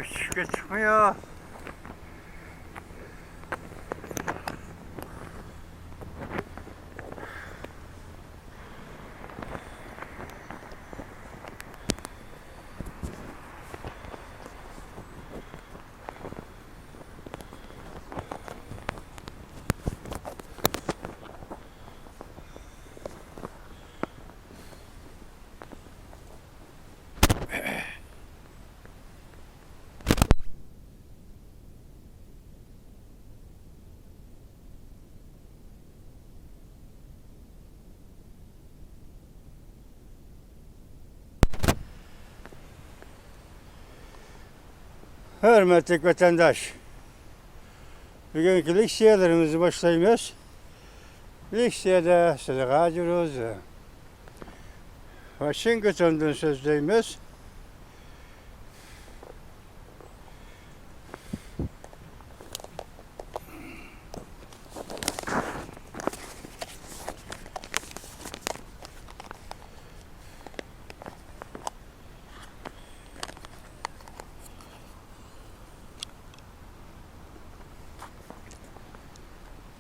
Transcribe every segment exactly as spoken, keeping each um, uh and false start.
چۈشۈپ كېتىشمۇ يا؟ ھۆرمەتلىك ۋەتەنداش، بۈگۈنكى لېكسىيەلىرىمىزنى باشلايمىز. لېكسىيەدە سىلىغا ھاجى روزى، ۋاشىنگتوندىن سۆزلەيمىز.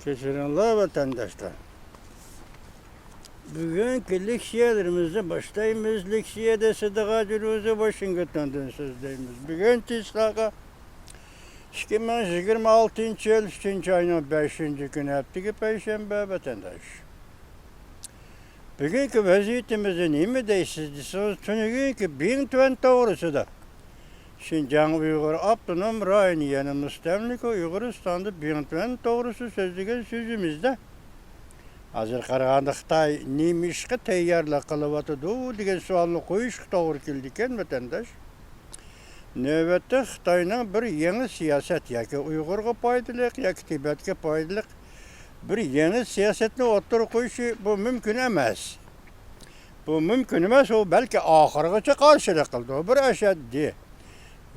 كەچۈرۈڭلار، ۋەتەنداشلار. بۈگۈنكى لېكسىيەلىرىمىزنى باشلايمىز. لېكسىيەدە سىدىق ھاجى روزى، ۋاشىنگتوندىن سۆزلەيمىز. بۈگۈن چىسلاغا ئىككى مىڭ يىگىرمە ئالتىنچى يىل ئۈچىنچى ئاينىڭ بەشىنچى كۈنى، ھەپتىگە پەيشەنبە، ۋەتەنداش. بۈگۈنكى ۋەزىيىتىمىزنى نېمە دەيسىز دېسىڭىز، تۈنۈگۈنكى بىڭتۈەن توغرىسىدا، شىنجاڭ ئۇيغۇر ئاپتونوم رايونى، يەنى مۇستەملىكە ئۇيغۇرىستاندا بىڭتۈەن توغرىسىدا سۆزلىگەن سۆزىمىزدە، ھازىر قارىغاندا خىتاي نېمە ئىشقا تەييارلىق قىلىۋاتىدۇ دېگەن سوئالنى قويۇشقا توغرا كېلىدىكەن، ۋەتەنداش. نۆۋەتتە خىتاينىڭ بىر يېڭى سىياسەت، ياكى ئۇيغۇرغا پايدىلىق، ياكى تىبەتكە پايدىلىق بىر يېڭى سىياسەتنى ئوتتۇرىغا قويۇشى، بۇ مۇمكىن ئەمەس. بۇ مۇمكىن ئەمەس، ئۇ بەلكى ئاخىرغىچە قارشىلىق قىلىدۇ. بىر ئەشەددىي،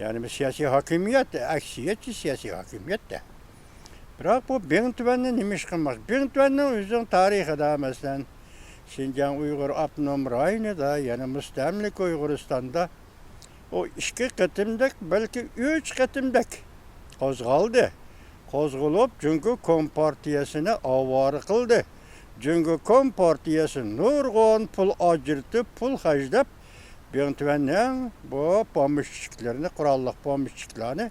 يەنى بىر سىياسىي ھاكىمىيەت، ئەكسىيەتچى سىياسىي ھاكىمىيەتتە. بىراق بۇ بىڭتۈەننى نېمە ئىش قىلماق؟ بىڭتۈەننىڭ ئۆزىنىڭ تارىخىدا، مەسىلەن، شىنجاڭ ئۇيغۇر ئاپتونوم رايونىدا، يەنە مۇستەملىكە ئۇيغۇرىستاندا، ئۇ ئىككى قېتىمدەك، بەلكى ئۈچ قېتىمدەك قوزغالدى. قوزغىلىپ، جۇڭگو كومپارتىيەسىنى ئاۋارە قىلدى. جۇڭگو كومپارتىيەسى نۇرغۇن پۇل ئاجرىتىپ، پۇل خەجلەپ، بىڭتۈەننىڭ بۇ پومېشچىكلىرىنى، قوراللىق پومېشچىكلارنى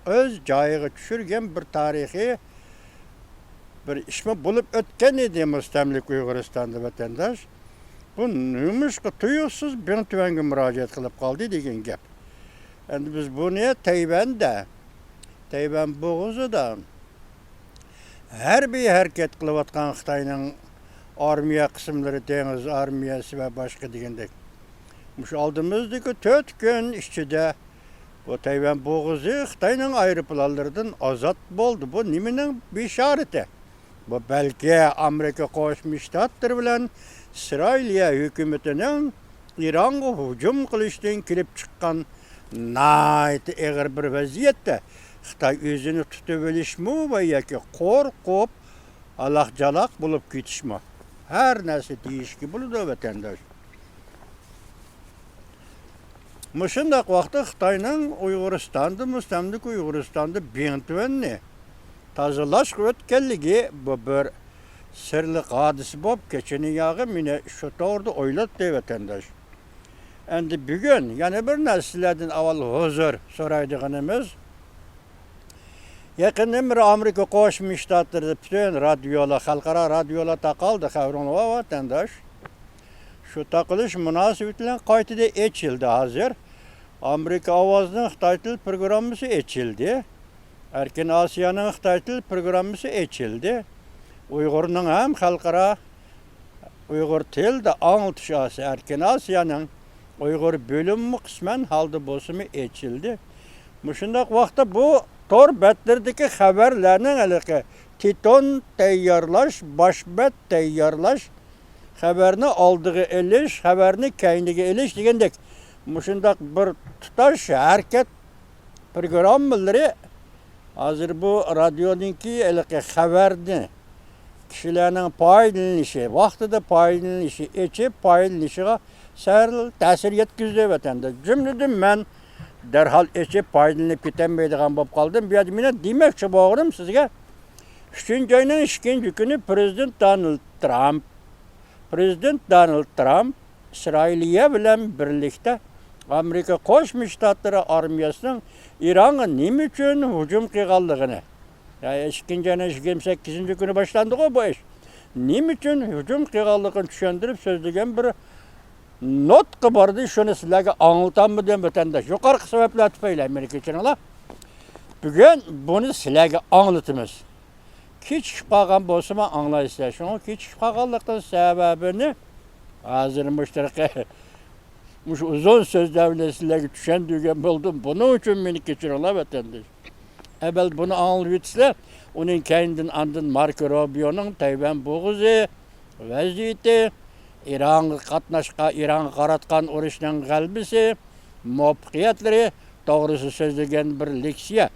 ئۆز جايىغا چۈشۈرگەن بىر تارىخىي بىر ئىشمۇ بولۇپ ئۆتكەن ئىدى مۇستەملىكە ئۇيغۇرىستاندا، ۋەتەنداش. بۇ نېمىشقا تۇيۇقسىز بىڭتۈەنگە مۇراجىئەت قىلىپ قالدى دېگەن گەپ. ئەمدى بىز بۇنى تەيۋەندە، تەيۋەن بوغۇزىدا ھەربىي ھەرىكەت قىلىۋاتقان خىتاينىڭ ئارمىيە قىسىملىرى، دېڭىز ئارمىيەسى ۋە باشقا دېگەندەك، مۇشۇ ئالدىمىزدىكى تۆت كۈن ئىچىدە بۇ تەيۋەن بوغۇزى خىتاينىڭ ئايروپىلانلىرىدىن ئازاد بولدى. بۇ نېمىنىڭ بېشارىتى؟ بۇ بەلكى ئامېرىكا قوشما شتاتلىرى بىلەن ئىسرائىلىيە ھۆكۈمىتىنىڭ ئىرانغا ھۇجۇم قىلىشتىن كېلىپ چىققان ناھايىتى ئېغىر بىر ۋەزىيەتتە خىتاي ئۆزىنى تۇتۇۋېلىشمۇ ۋە ياكى قورقۇپ، ئالاق-جالاق بولۇپ كېتىشمۇ؟ ھەر نەرسە دېيىشكە بولىدۇ، ۋەتەنداش. مۇشۇنداق ۋاقىتتا خىتاينىڭ ئۇيغۇرىستاندا، مۇستەملىكە ئۇيغۇرىستاندا بىڭتۈەننى تازىلاشقا ئۆتكەنلىكى، بۇ بىر سىرلىق ھادىسە بولۇپ، كېچىنى ياغى مېنى شۇ توغرىدا ئويلاتتى، ۋەتەنداش. ئەمدى بۈگۈن يەنە بىر نەرسە سىلەردىن ئاۋۋال ھۇزۇر سورايدىغىنىمىز، يېقىندىن بېرى ئامېرىكا قوشما شتاتلىرىدا پۈتۈن رادىيولار، خەلقئارا رادىيولار تاقالدى، خەۋىرىڭلار بار، ۋەتەنداش. شۇ تاقىلىش مۇناسىۋىتى بىلەن قايتىدىن ئېچىلدى ھازىر. ئامېرىكا ئاۋازىنىڭ خىتاي تىل پروگراممىسى ئېچىلدى. ئەركىن ئاسىيانىڭ خىتاي تىل پروگراممىسى ئېچىلدى. ئۇيغۇرنىڭ ھەم خەلقئارا ئۇيغۇر تىلىدا ئاڭلىتىش ئاسىيا، ئەركىن ئاسىيانىڭ ئۇيغۇر بۆلۈمىمۇ قىسمەن ھالدا بولسىمۇ ئېچىلدى. مۇشۇنداق ۋاقىتتا بۇ تور بەتلىرىدىكى خەۋەرلەرنىڭ ھېلىقى تىتون تەييارلاش، باش بەت تەييارلاش، خەۋەرنى ئالدىغا ئېلىش، خەۋەرنى كەينىگە ئېلىش دېگەندەك مۇشۇنداق بىر تۇتاش ھەرىكەت پروگراممىلىرى ھازىر بۇ رادىيونىڭكى ھېلىقى خەۋەرنى كىشىلەرنىڭ پايدىلىنىشى، ۋاقتىدا پايدىلىنىشى، ئېچىپ پايدىلىنىشىغا سەل تەسىر يەتكۈزدى ۋەتەندە. جۈملىدىن مەن دەرھال ئېچىپ پايدىلىنىپ كېتەلمەيدىغان بولۇپ قالدىم. بۇ يەردە مېنىڭ دېمەكچى بولغىنىم سىزگە، ئۈچىنچى ئاينىڭ ئىككىنچى كۈنى پرېزىدېنت دونالد ترامپ، پرېزىدېنت دونالد ترامپ ئىسرائىلىيە بىلەن بىرلىكتە ئامېرىكا قوشما شتاتلىرى ئارمىيەسىنىڭ ئىرانغا نېمە ئۈچۈن ھۇجۇم قىلغانلىقىنى، يا، ئىككىنچى ئاينىڭ يىگىرمە سەككىزىنچى كۈنى باشلاندىغۇ بۇ ئىش. نېمە ئۈچۈن ھۇجۇم قىلغانلىقىنى چۈشەندۈرۈپ سۆزلىگەن بىر نۇتقى بار ئىدى، شۇنى سىلەرگە ئاڭلىتالمىدىم، ۋەتەنداش. يۇقىرىقى سەۋەبلەر تۈپەيلى، مېنى كەچۈرۈڭلار. بۈگۈن بۇنى سىلەرگە ئاڭلىتىمىز. كېچىكىپ قالغان بولسىمۇ ئاڭلايسىلەر. شۇڭا كېچىكىپ قالغانلىقنىڭ سەۋەبىنى ھازىر مۇشۇ مۇشۇ ئۇزۇن سۆزلەر بىلەن سىلەرگە چۈشەندۈرگەن بولدۇم. بۇنىڭ ئۈچۈن مېنى كەچۈرۈڭلار، ۋەتەنداش. ئەۋۋەل بۇنى ئاڭلىۋېتىسىلەر، ئۇنىڭ كەينىدىن ئاندىن ماركو روبىيونىڭ تەيۋەن بوغۇزى ۋەزىيىتى، ئىرانغا قاتناشقان، ئىرانغا قاراتقان ئۇرۇشنىڭ غەلىبىسى، مۇۋەپپەقىيەتلىرى توغرىسىدا سۆزلىگەن بىر لېكسىيە.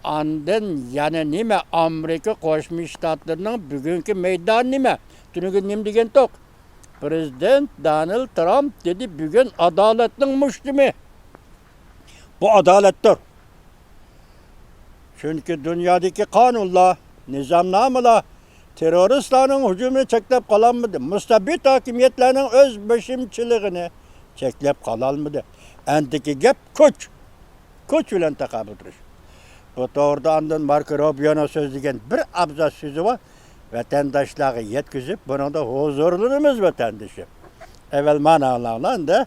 ئاندىن يەنە نېمە؟ ئامېرىكا قوشما شتاتلىرىنىڭ بۈگۈنكى مەيدانى نېمە؟ تۈنۈگۈن نېمە دېگەنتۇق؟ پرېزىدېنت دونالد ترامپ دېدى، بۈگۈن ئادالەتنىڭ مۇشتۇمى. بۇ ئادالەتتۇر. چۈنكى دۇنيادىكى قانۇنلار، نىزامنامىلار تېررورىستلارنىڭ ھۇجۇمىنى چەكلەپ قالالمىدى، مۇستەبىت ھاكىمىيەتلەرنىڭ ئۆز بېشىمچىلىقىنى چەكلەپ قالالمىدى. ئەندىكى گەپ كۈچ. كۈچ بىلەن تاقابىل تۇرۇش. بۇ توغرىدا ئاندىن ماركو روبىيونىڭ سۆزلىگەن بىر ئابزاس سۆزى بار. ۋەتەنداشلارغا يەتكۈزۈپ، بۇنىڭدا ھۇزۇرلىنىمىز، ۋەتەندىشىم. ئەۋۋەل مانا ئاڭلاڭلار ئەمدى.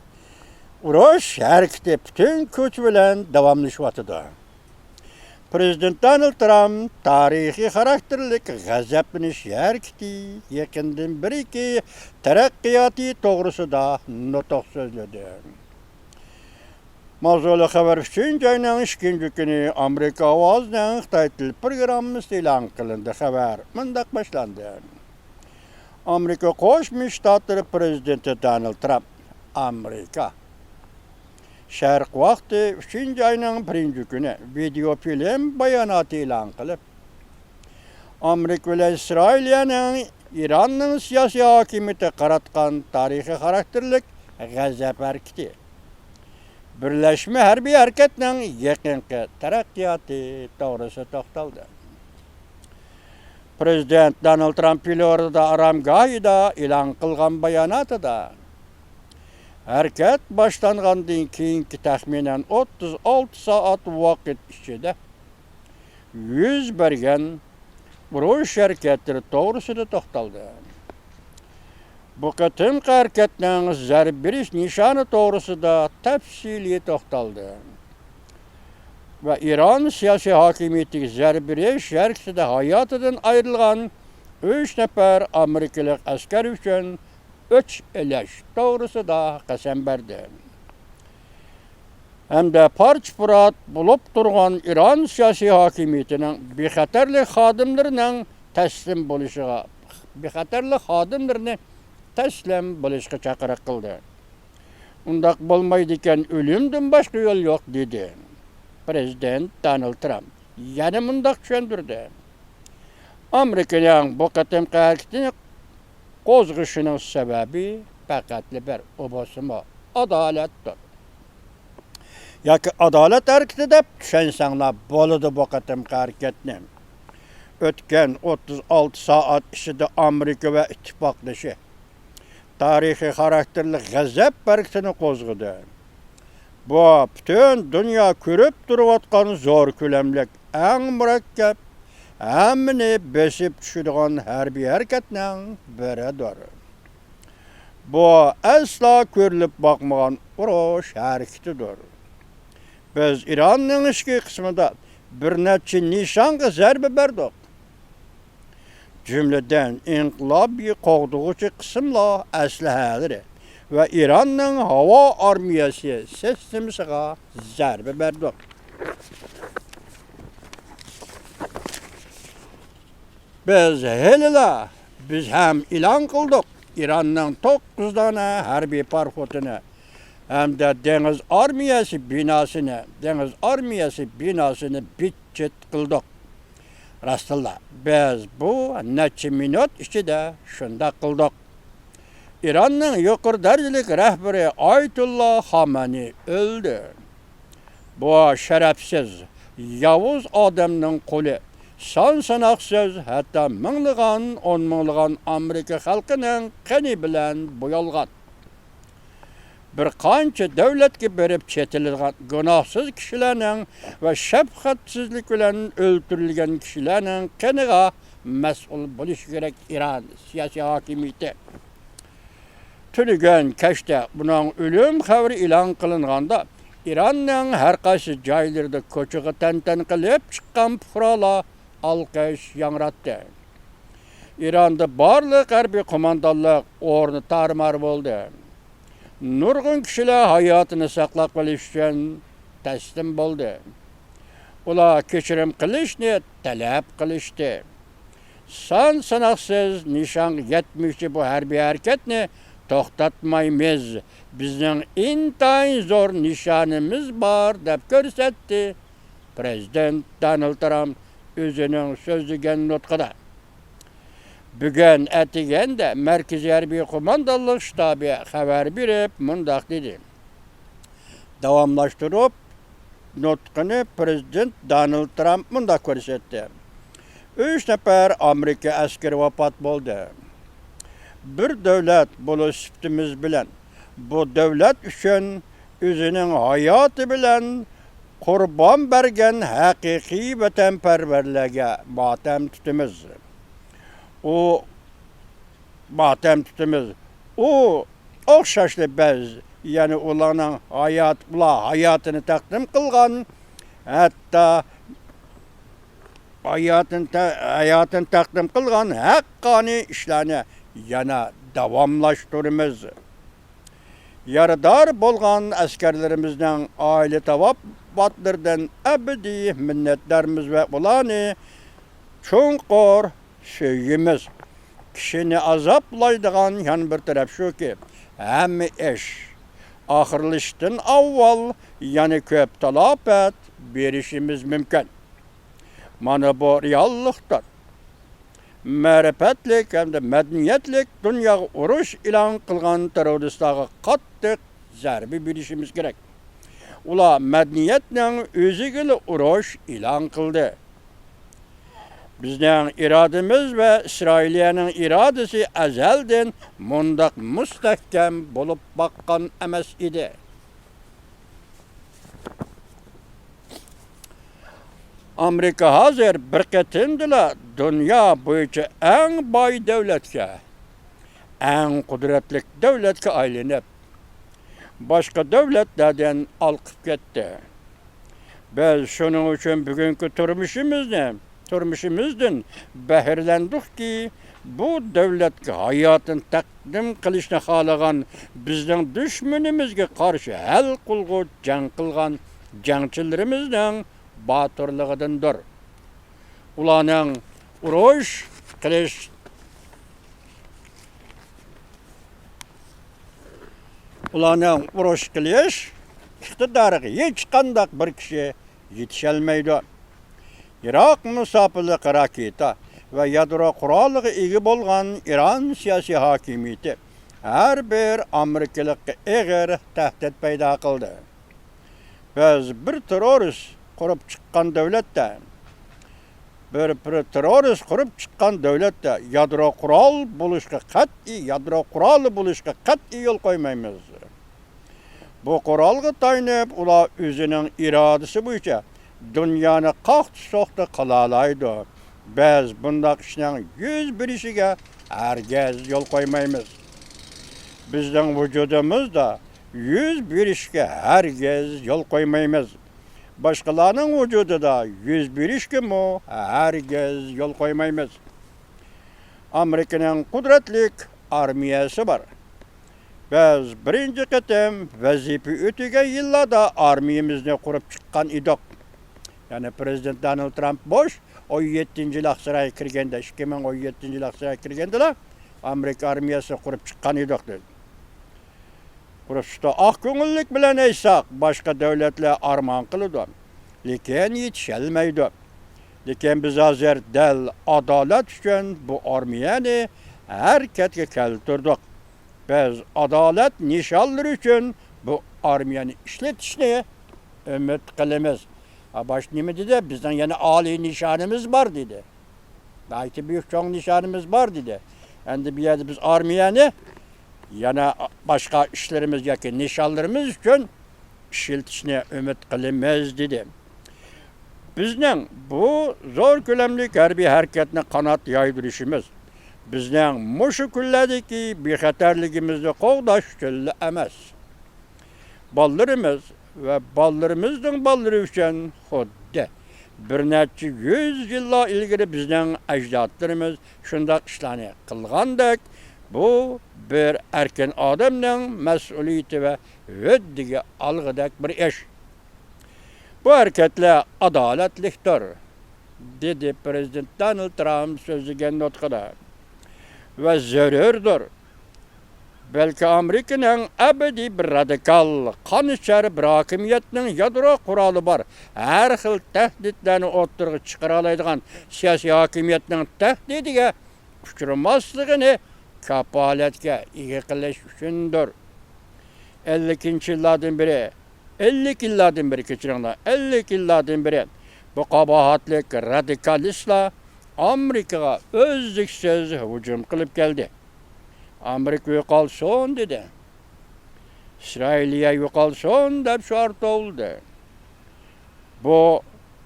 ئۇرۇش ھەرىكىتى پۈتۈن كۈچ بىلەن داۋاملىشىۋاتىدۇ. پرېزىدېنت دونالد ترامپ تارىخىي خاراكتېرلىك غەزەپلىنىش ھەرىكىتى، يېقىندىن بېرىكى تەرەققىياتى توغرىسىدا نۇتۇق سۆزلىدى. ماۋزۇلۇق خەۋەر ئۈچىنچى ئاينىڭ ئىككىنچى كۈنى ئامېرىكا ئاۋازىنىڭ خىتاي تىل پروگراممىسىدا ئېلان قىلىندى. خەۋەر مۇنداق باشلاندى. ئامېرىكا قوشما شتاتلىرى پرېزىدېنتى دونالد ترامپ ئامېرىكا شەرق ۋاقتى ئۈچىنچى ئاينىڭ بىرىنچى كۈنى ۋىدېئو فىلىم باياناتى ئېلان قىلىپ، ئامېرىكا بىلەن ئىسرائىلىيەنىڭ ئىراننىڭ سىياسىي ھاكىمىيىتىگە قاراتقان تارىخىي خاراكتېرلىك غەزەپ ھەرىكىتى، بىرلەشمە ھەربىي ھەرىكەتنىڭ يېقىنقى تەرەققىياتى توغرىسىدا توختالدى. پرېزىدېنت دونالد ترامپ فلورىدا ئارامگاھىدا ئېلان قىلغان باياناتىدا، ھەرىكەت باشلانغاندىن كېيىنكى تەخمىنەن ئوتتۇز ئالتە سائەت ۋاقىت ئىچىدە يۈز بەرگەن ئۇرۇش ھەرىكەتلىرى توغرىسىدا توختالدى. بۇ قېتىمقى ھەرىكەتنىڭ زەربە بېرىش نىشانى توغرىسىدا تەپسىلىي توختالدى ۋە ئىران سىياسىي ھاكىمىيىتىگە زەربە بېرىش ھەرىكىتىدە ھاياتىدىن ئايرىلغان ئۈچ نەپەر ئامېرىكىلىق ئەسكەر ئۈچۈن ئۆچ ئېلىش توغرىسىدا قەسەم بەردى. ھەمدە پارچە-پۇرات بولۇپ تۇرغان ئىران سىياسىي ھاكىمىيىتىنىڭ بىخەتەرلىك خادىملىرىنىڭ تەسلىم بولۇشىغا، بىخەتەرلىك خادىملىرىنى تەسلىم بولۇشقا چاقىرىق قىلدى. ئۇنداق بولمايدىكەن، ئۆلۈمدىن باشقا يول يوق، دېدى. پرېزىدېنت دونالد ترامپ يەنە مۇنداق چۈشەندۈردى. ئامېرىكىنىڭ بۇ قېتىمقى ھەرىكىتىنى قوزغىشىنىڭ سەۋەبى پەقەتلا بىر، ئۇ بولسىمۇ ئادالەتتۇر. ياكى ئادالەت ھەرىكىتى دەپ چۈشەنسەڭلار بولىدۇ بۇ قېتىمقى ھەرىكەتنى. ئۆتكەن ئوتتۇز ئالتە سائەت ئىچىدە ئامېرىكا ۋە ئىتتىپاقدىشى تارىخىي خاراكتېرلىك غەزەپ ھەرىكىتىنى قوزغىدى. بۇ پۈتۈن دۇنيا كۆرۈپ تۇرۇۋاتقان زور كۆلەملىك، ئەڭ مۇرەككەپ، ھەممىنى بېسىپ چۈشىدىغان ھەربىي ھەرىكەتنىڭ بىرىدۇر. بۇ ئەسلا كۆرۈلۈپ باقمىغان ئۇرۇش ھەرىكىتىدۇر. بىز ئىراننىڭ ئىچكى قىسمىدا بىر نەچچە نىشانغا زەربە بەردۇق. جۈملىدىن ئىنقىلابىي قوغدىغۇچى قىسىملار ئەسلىھەلىرى ۋە ئىراننىڭ ھاۋا ئارمىيەسى سىستېمىسىغا زەربە بەردۇق. بىز ھېلىلا، بىز ھەم ئېلان قىلدۇق، ئىراننىڭ توققۇز دانە ھەربىي پاراخوتىنى ھەمدە دېڭىز ئارمىيەسى بىناسىنى، دېڭىز ئارمىيەسى بىناسىنى بىت-چىت قىلدۇق. راستتىنلا، بىز بۇ نەچچە مىنۇت ئىچىدە شۇنداق قىلدۇق. ئىراننىڭ يۇقىرى دەرىجىلىك رەھبىرى ئايتۇللا خامەنىي ئۆلدى. بۇ شەرەپسىز، ياۋۇز ئادەمنىڭ قولى سان-ساناقسىز، ھەتتا مىڭلىغان، ئون مىڭلىغان ئامېرىكا خەلقىنىڭ قېنى بىلەن بويالغان. بىر قانچە دۆلەتكە بېرىپ چېتىلىدىغان گۇناھسىز كىشىلەرنىڭ ۋە شەپقەتسىزلىك بىلەن ئۆلتۈرۈلگەن كىشىلەرنىڭ قېنىغا مەسئۇل بولۇشى كېرەك ئىران سىياسىي ھاكىمىيىتى. تۈنۈگۈن كەچتە بۇنىڭ ئۆلۈم خەۋىرى ئېلان قىلىنغاندا، ئىراننىڭ ھەر قايسى جايلىرىدا كوچىغا تەنتەنە قىلىپ چىققان پۇقرالار ئالقىش ياڭراتتى. ئىراندا بارلىق ھەربىي قوماندانلىق ئورنى تارمار بولدى. نۇرغۇن كىشىلەر ھاياتىنى ساقلاپ قېلىش ئۈچۈن تەسلىم بولدى. ئۇلار كەچۈرۈم قىلىشنى تەلەپ قىلىشتى. سان-ساناقسىز نىشانغا يەتمىگۈچە بۇ ھەربىي ھەرىكەتنى توختاتمايمىز. بىزنىڭ ئىنتايىن زور نىشانىمىز بار، دەپ كۆرسەتتى پرېزىدېنت دونالد ترامپ ئۆزىنىڭ سۆزلىگەن نۇتقىدا. بۈگۈن ئەتىگەندە مەركىزىي ھەربىي قوماندانلىق شتابى خەۋەر بېرىپ مۇنداق دېدى. داۋاملاشتۇرۇپ نۇتقىنى پرېزىدېنت دونالد ترامپ مۇنداق كۆرسەتتى. ئۈچ نەپەر ئامېرىكا ئەسكىرى ۋاپات بولدى. بىر دۆلەت بولۇش سۈپىتىمىز بىلەن بۇ دۆلەت ئۈچۈن ئۆزىنىڭ ھاياتى بىلەن قۇربان بەرگەن ھەقىقىي ۋەتەنپەرۋەرلەرگە ماتەم تۇتىمىز. ئۇ ماتەم تۇتىمىز. ئۇ ئوخشاشلا بەز، يەنى ئۇلارنىڭ ھايات-، ئۇلار ھاياتىنى تەقدىم قىلغان، ھەتتا ھاياتىنى تە-، ھاياتىنى تەقدىم قىلغان ھەققانىي ئىشلارنى يەنە داۋاملاشتۇرىمىز. يارىدار بولغان ئەسكەرلىرىمىزنىڭ ئائىلە تاۋابىئاتلىرىدىن ئەبەدىي مىننەتدارمىز ۋە ئۇلارنى چوڭقۇر سۆيىمىز. كىشىنى ئازابلايدىغان يەنە بىر تەرەپ شۇكى، ھەممە ئىش ئاخىرلىشىشتىن ئاۋۋال يەنە كۆپ تالاپەت بېرىشىمىز مۇمكىن. مانا بۇ رېئاللىقتۇر. مەرىپەتلىك ھەمدە مەدەنىيەتلىك دۇنياغا ئۇرۇش ئېلان قىلغان تېررورىستلارغا قاتتىق زەربە بېرىشىمىز كېرەك. ئۇلار مەدەنىيەتنىڭ ئۆزىگىلا ئۇرۇش ئېلان قىلدى. بىزنىڭ ئىرادىمىز ۋە ئىسرائىلىيەنىڭ ئىرادىسى ئەزەلدىن مۇنداق مۇستەھكەم بولۇپ باققان ئەمەس ئىدى. ئامېرىكا ھازىر بىر قېتىمدىلا دۇنيا بويىچە ئەڭ باي دۆلەتكە، ئەڭ قۇدرەتلىك دۆلەتكە ئايلىنىپ، باشقا دۆلەتلەردىن ھالقىپ كەتتى. بىز شۇنىڭ ئۈچۈن بۈگۈنكى تۇرمۇشىمىزنى، تۇرمۇشىمىزدىن بەھرىلەندۇقكى، بۇ دۆلەتكە ھاياتىنى تەقدىم قىلىشنى خالىغان، بىزنىڭ دۈشمىنىمىزگە قارشى ھەل قىلغۇچ جەڭ قىلغان جەڭچىلىرىمىزنىڭ باتۇرلۇقىدىندۇر. ئۇلارنىڭ ئۇرۇش قىلىش، ئۇلارنىڭ ئۇرۇش قىلىش ئىقتىدارىغا ھېچقانداق بىر كىشى يېتىشەلمەيدۇ. يىراق مۇساپىلىك راكېتا ۋە يادرو قورالىغا ئىگە بولغان ئىران سىياسىي ھاكىمىيىتى ھەر بىر ئامېرىكىلىققا ئېغىر تەھدىت پەيدا قىلدى. بىز بىر تېررورىست قۇرۇپ چىققان دۆلەتتە، بىر، بىر تېررورىست قۇرۇپ چىققان دۆلەتتە يادرو قورال بولۇشقا قەتئىي، يادرو قورالى بولۇشقا قەتئىي يول قويمايمىز. بۇ قورالغا تايىنىپ، ئۇلار ئۆزىنىڭ ئىرادىسى بويىچە دۇنيانى قاقتى-سوقتى قىلالايدۇ. بىز بۇنداق ئىشنىڭ يۈز بېرىشىگە ھەرگىز يول قويمايمىز. بىزنىڭ ۋۇجۇدىمىزدا يۈز بېرىشكە ھەرگىز يول قويمايمىز. باشقىلارنىڭ ۋۇجۇدىدا يۈز بېرىشكىمۇ ھەرگىز يول قويمايمىز. ئامېرىكىنىڭ قۇدرەتلىك ئارمىيەسى بار. بىز بىرىنچى قېتىم ۋەزىپە ئۆتىگەن يىللاردا ئارمىيەمىزنى قۇرۇپ چىققان ئىدۇق. يەنى پرېزىدېنت دونالد ترامپ بوش ئون يەتتىنچى يىل ئاقسارايغا كىرگەندە، ئىككى مىڭ ئون يەتتىنچى يىل ئاقسارايغا كىرگەندىلا ئامېرىكا ئارمىيەسىنى قۇرۇپ چىققان ئىدۇق دېدى. قۇرۇق ئاق كۆڭۈللۈك بىلەن ئېيتساق، باشقا دۆلەتلەر ئارمان قىلىدۇ، لېكىن يېتىشەلمەيدۇ. لېكىن بىز ھازىر دەل ئادالەت ئۈچۈن بۇ ئارمىيەنى ھەرىكەتكە كەلتۈردۇق. بىز ئادالەت نىشانلىرى ئۈچۈن بۇ ئارمىيەنى ئىشلىتىشنى ئۈمىد قىلىمىز. ھا، باش نېمە دېدى؟ بىزنىڭ يەنە ئالىي نىشانىمىز بار دېدى. ناھايىتى بۈيۈك چوڭ نىشانىمىز بار دېدى. ئەمدى بۇ يەردە بىز ئارمىيەنى يەنە باشقا ئىشلىرىمىز ياكى نىشانلىرىمىز ئۈچۈن ئىشلىتىشنى ئۈمىد قىلىمىز دېدى. بىزنىڭ بۇ زور كۆلەملىك ھەربىي ھەرىكەتنى قانات يايدۇرۇشىمىز بىزنىڭ مۇشۇ كۈنلەردىكى بىخەتەرلىكىمىزنى قوغداش ئۈچۈنلا ئەمەس، بالىلىرىمىز ۋە بالىلىرىمىزنىڭ بالىلىرى ئۈچۈن خۇددى بىر نەچچە يۈز يىللار ئىلگىرى بىزنىڭ ئەجدادلىرىمىز شۇنداق ئىشلارنى قىلغاندەك، بۇ بىر ئەركىن ئادەمنىڭ مەسئۇلىيىتى ۋە ھۆددىگە ئالغۇدەك بىر ئىش. بۇ ھەرىكەتلەر ئادالەتلىكتۇر، دېدى پىرېزىدېنت دونالد ترامپ سۆزلىگەن نۇتقىدا، ۋە زۆرۈردۇر. بەلكى ئامېرىكىنىڭ ئەبەدىي بىر رادىكال، قان ئىچەر بىر ھاكىمىيەتنىڭ يادرو قورالى بار، ھەر خىل تەھدىتلەرنى ئوتتۇرىغا چىقىرالايدىغان سىياسىي ھاكىمىيەتنىڭ تەھدىتىگە ئۇچرىماسلىقىنى كاپالەتكە ئىگە قىلىش ئۈچۈندۇر. ئەللىكىنچى يىللاردىن بېرى، ئەللىك يىللاردىن بېرى، كەچۈرۈڭلار، ئەللىك يىللاردىن بېرى بۇ قاباھەتلىك رادىكالىستلار ئامېرىكىغا ئۈزلۈكسىز ھۇجۇم قىلىپ كەلدى. ئامېرىكا يوقالسۇن دېدى. ئىسرائىلىيە يوقالسۇن دەپ شوئار توۋلىدى. بۇ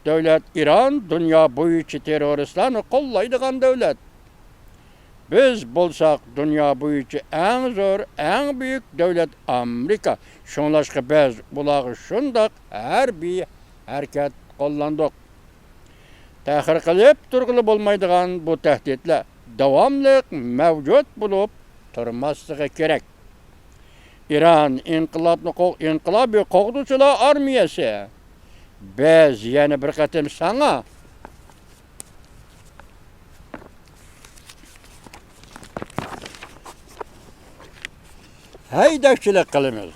دۆلەت ئىران دۇنيا بويىچە تېررورىستلارنى قوللايدىغان دۆلەت. بىز بولساق دۇنيا بويىچە ئەڭ زور، ئەڭ بۈيۈك دۆلەت ئامېرىكا. شۇڭلاشقا بىز ئۇلارغا شۇنداق ھەربىي ھەرىكەت قوللاندۇق. تەخىر قىلىپ تۇرغىلى بولمايدىغان بۇ تەھدىتلەر داۋاملىق مەۋجۇت بولۇپ تۇرماسلىقى كېرەك. ئىران ئىنقىلابنى قوغ-، ئىنقىلابىي قوغدىغۇچىلار ئارمىيەسى، بىز يەنە بىر قېتىم ساڭا ھەيدەكچىلىك قىلىمىز.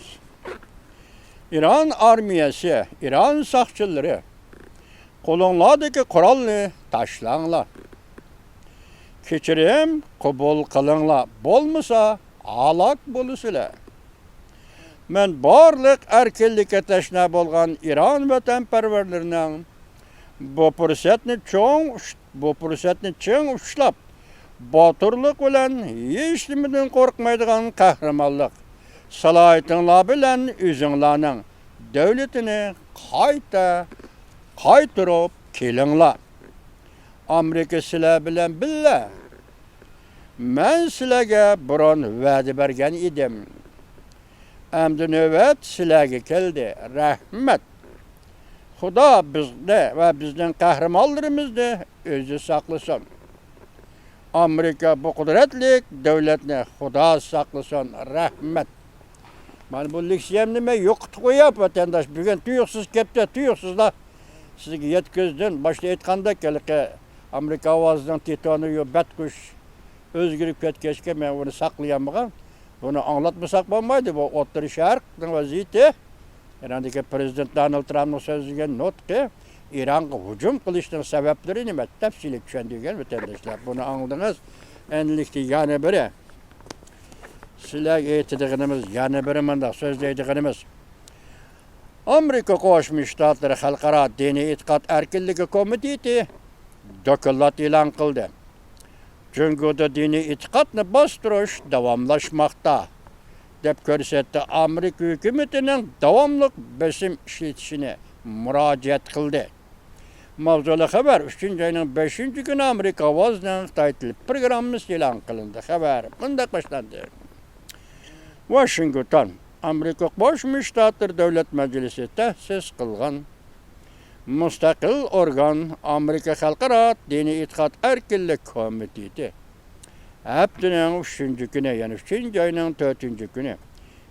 ئىران ئارمىيەسى، ئىران ساقچىلىرى، قولۇڭلاردىكى قورالنى تاشلاڭلار. كەچۈرۈم قوبۇل قىلىڭلار، بولمىسا ھالاك بولىسىلەر. مەن بارلىق ئەركىنلىككە تەشنا بولغان ئىران ۋەتەنپەرۋەرلىرىنىڭ بۇ پۇرسەتنى چوڭ ئۇش-، بۇ پۇرسەتنى چىڭ ئۇشلاپ، باتۇرلۇق بىلەن ھېچنېمىدىن قورقمايدىغان قەھرىمانلىق سالاھىيىتىڭلار بىلەن ئۆزۈڭلارنىڭ دۆلىتىنى قايتا قايتۇرۇپ كېلىڭلار. ئامېرىكا سىلەر بىلەن بىللە. مەن سىلەرگە بۇرۇن ۋەدە بەرگەن ئىدىم. ئەمدى نۆۋەت سىلەرگە كەلدى. رەھمەت. خۇدا بىزنى ۋە بىزنىڭ قەھرىمانلىرىمىزنى ئۆزى ساقلىسۇن. ئامېرىكا بۇ قۇدرەتلىك دۆلەتنى خۇدا ساقلىسۇن. رەھمەت. مانا بۇ لېكسىيەمنى مەن يوقىتىپ قوياپ، ۋەتەنداش، بۈگۈن تۇيۇقسىز كەپتۇ، تۇيۇقسىزلا سىزگە يەتكۈزدۈم. باشتا ئېيتقاندەك، ھېلىقى ئامېرىكا ئاۋازىنىڭ تىتونى يو بەتقۇش ئۆزگىرىپ كەتكەچكە، مەن ئۇنى ساقلىيالمىغان. بۇنى ئاڭلاتمىساق بولمايدۇ. بۇ ئوتتۇرا شەرقنىڭ ۋەزىيىتى. ئىراندىكى پىرېزىدېنت دونالد ترامپنىڭ سۆزلىگەن نۇتقى، ئىرانغا ھۇجۇم قىلىشنىڭ سەۋەبلىرى نېمە؟ تەپسىلىي چۈشەندۈرگەن ۋەتەنداشلار. بۇنى ئاڭلىدىڭىز. ئەنلىكتە يەنە بىرى، سىلەرگە ئېيتىدىغىنىمىز، يەنە بىرى مۇنداق سۆزلەيدىغىنىمىز. ئامېرىكا قوشما شتاتلىرى خەلقئارا دىنىي ئېتىقاد ئەركىنلىكى كومىتېتى دوكلات ئېلان قىلدى. جۇڭگودا دىنىي ئېتىقادنى باستۇرۇش داۋاملاشماقتا، دەپ كۆرسەتتى ئامېرىكا ھۆكۈمىتىنىڭ داۋاملىق بېسىم ئىشلىتىشىنى مۇراجىئەت قىلدى. ماۋزۇلۇق خەۋەر، ئۈچىنچى ئاينىڭ بەشىنچى كۈنى ئامېرىكا ئاۋازىنىڭ خىتاي تىل پروگراممىسى ئېلان قىلىندى. خەۋەر مۇنداق باشلاندى. ۋاشىنگتون، ئامېرىكا قوشما شتاتلىرى دۆلەت مەجلىسى تەسىس قىلغان مۇستەقىل ئورگان، ئامېرىكا خەلقئارا دىنىي ئېتىقاد ئەركىنلىك كومىتېتى ھەپتىنىڭ ئۈچىنچى كۈنى، يەنى ئۈچىنچى ئاينىڭ تۆتىنچى كۈنى،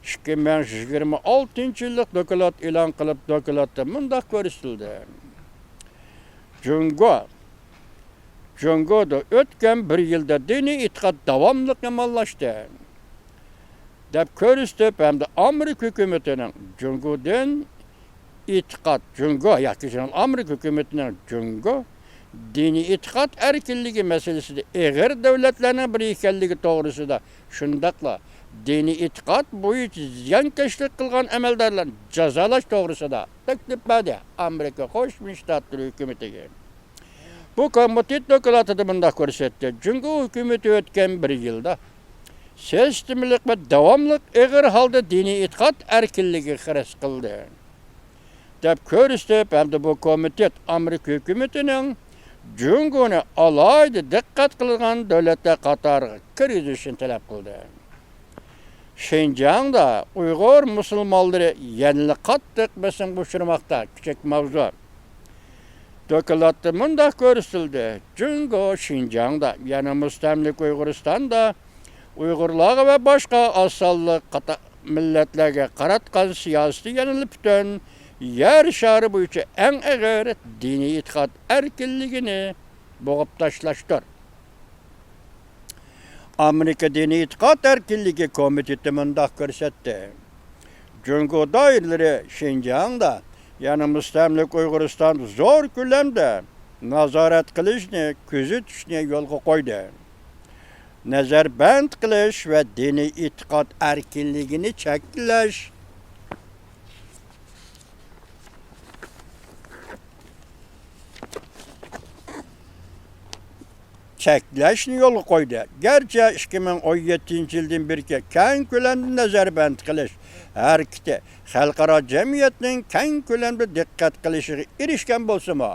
ئىككى مىڭ يىگىرمە ئالتىنچى يىللىق دوكلات ئېلان قىلىپ، دوكلاتتا مۇنداق كۆرسىتىلدى: جۇڭگو، جۇڭگودا ئۆتكەن بىر يىلدا دىنىي ئېتىقاد داۋاملىق يامانلاشتى، دەپ كۆرسىتىپ، ھەمدە ئامېرىكا ھۆكۈمىتىنىڭ جۇڭگودىن ئېتىقاد، جۇڭگو، ياكى ئامېرىكا ھۆكۈمىتىنىڭ جۇڭگو دىنىي ئېتىقاد ئەركىنلىكى مەسىلىسىدە ئېغىر دۆلەتلەرنىڭ بىرى ئىكەنلىكى توغرىسىدا، شۇنداقلا دىنىي ئېتىقاد بويىچە زىيانكەشلىك قىلغان ئەمەلدارلارنى جازالاش توغرىسىدا تەكلىپ بەردى ئامېرىكا قوشما شتاتلىرى ھۆكۈمىتىگە. بۇ كومىتېت دوكلاتىدا مۇنداق كۆرسەتتى: جۇڭگو ھۆكۈمىتى ئۆتكەن بىر يىلدا سىستېمىلىق ۋە داۋاملىق ئېغىر ھالدا دىنىي ئېتىقاد ئەركىنلىكىگە خىرىس قىلدى، دەپ كۆرسىتىپ، ھەمدە بۇ كومىتېت ئامېرىكا ھۆكۈمىتىنىڭ جۇڭگونى ئالاھىدە دىققەت قىلىدىغان دۆلەتلەر قاتارىغا كىرگۈزۈشنى تەلەپ قىلدى. شىنجاڭدا ئۇيغۇر مۇسۇلمانلىرى يەنىلا قاتتىق بېسىمغا ئۇچرىماقتا، كىچىك ماۋزۇ. دوكلاتتا مۇنداق كۆرسىتىلدى: جۇڭگو شىنجاڭدا، يەنى مۇستەملىكە ئۇيغۇرىستاندا ئۇيغۇرلارغا ۋە باشقا ئاز سانلىق قاتا-، مىللەتلەرگە قاراتقان سىياسىتى يەنىلا پۈتۈن يەر شارى بويىچە ئەڭ ئېغىر دىنىي ئېتىقاد ئەركىنلىكىنى بوغۇپ تاشلاشتۇر. ئامېرىكا دىنىي ئېتىقاد ئەركىنلىكى كومىتېتى مۇنداق كۆرسەتتى: جۇڭگو دائىرىلىرى شىنجاڭدا، يەنى مۇستەملىكە ئۇيغۇرىستاندا زور كۆلەمدە نازارەت قىلىشنى، كۆزىتىشنى يولغا قويدى. نەزەربەند قىلىش ۋە دىنىي ئېتىقاد ئەركىنلىكىنى چەكلەش. چەكلەشنى يولغا قويدى. گەرچە ئىككى مىڭ ئون يەتتىنچى يىلدىن بېرىكى كەڭ كۆلەمدە نەزەربەند قىلىش ھەرىكىتى خەلقئارا جەمئىيەتنىڭ كەڭ كۆلەمدە دىققەت قىلىشىغا ئېرىشكەن بولسىمۇ،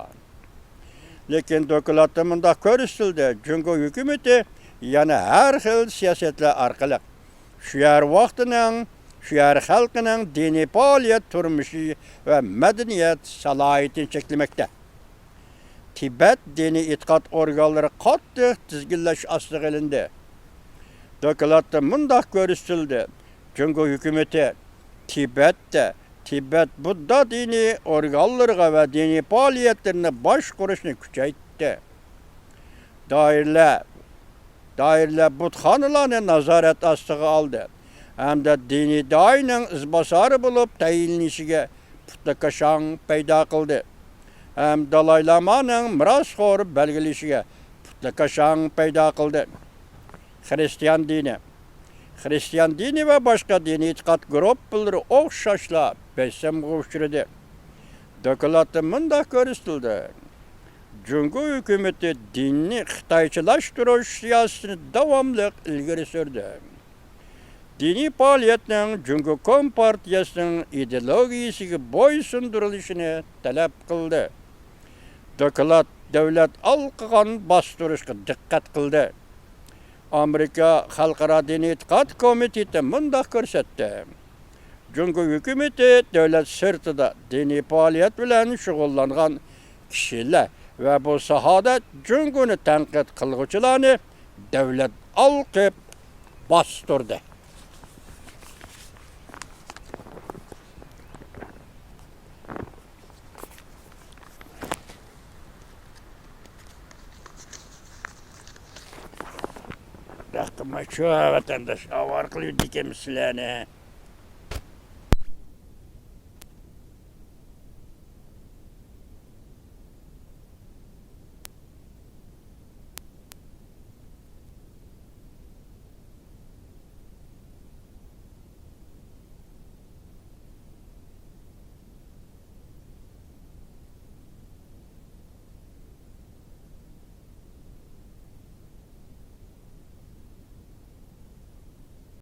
لېكىن دوكلاتتا مۇنداق كۆرسىتىلدى: جۇڭگو ھۆكۈمىتى يەنە ھەر خىل سىياسەتلەر ئارقىلىق شۇ يەر ۋاقتىنىڭ، شۇ يەر خەلقىنىڭ دىنىي پائالىيەت تۇرمۇشى ۋە مەدەنىيەت سالاھىيىتىنى چەكلىمەكتە. تىبەت دىنىي ئېتىقاد ئورگانلىرى قاتتىق تىزگىنلەش ئاستىغا ئېلىندى. دوكلاتتا مۇنداق كۆرسىتىلدى: جۇڭگو ھۆكۈمىتى تىبەتتە تىبەت بۇددا دىنىي ئورگانلىرىغا ۋە دىنىي پائالىيەتلىرىنى باشقۇرۇشنى كۈچەيتتى. دائىرىلەر، دائىرىلەر بۇتخانىلارنى نازارەت ئاستىغا ئالدى ھەمدە دىنىي دائىينىڭ ئىزباسارى بولۇپ تەيىنلىنىشىگە پۇتلىكاشاڭ پەيدا قىلدى ھەم دالاي لامانىڭ مىراسخور بەلگىلىشىگە پۇتلىكاشاڭ پەيدا قىلدى. خىرىستىيان دىنى. خىرىستىيان دىنى ۋە باشقا دىنىي ئېتىقاد گۇرۇپپىلىرى ئوخشاشلا بېسىمغا ئۇچرىدى. دوكلاتتا مۇنداق كۆرسىتىلدى: جۇڭگو ھۆكۈمىتى دىننى خىتايچىلاشتۇرۇش سىياسىتىنى داۋاملىق ئىلگىرى سۈردى. دىنىي پائالىيەتنىڭ جۇڭگو كومپارتىيەسىنىڭ ئىدېئولوگىيىسىگە بويسۇندۇرۇلۇشىنى تەلەپ قىلدى. دوكلات دۆلەت ئالقىغان باستۇرۇشقا دىققەت قىلدى. ئامېرىكا خەلقئارا دىنىي ئېتىقاد كومىتېتى مۇنداق كۆرسەتتى: جۇڭگو ھۆكۈمىتى دۆلەت سىرتىدا دىنىي پائالىيەت بىلەن شۇغۇللانغان كىشىلەر ۋە بۇ ساھەدە جۇڭگونى تەنقىد قىلغۇچىلارنى دۆلەت ئالقىپ باستۇردى. رەھمەت شۇ ۋەتەنداش، ئاۋارە قىلىۋېتىدىكەنمىز سىلەرنى.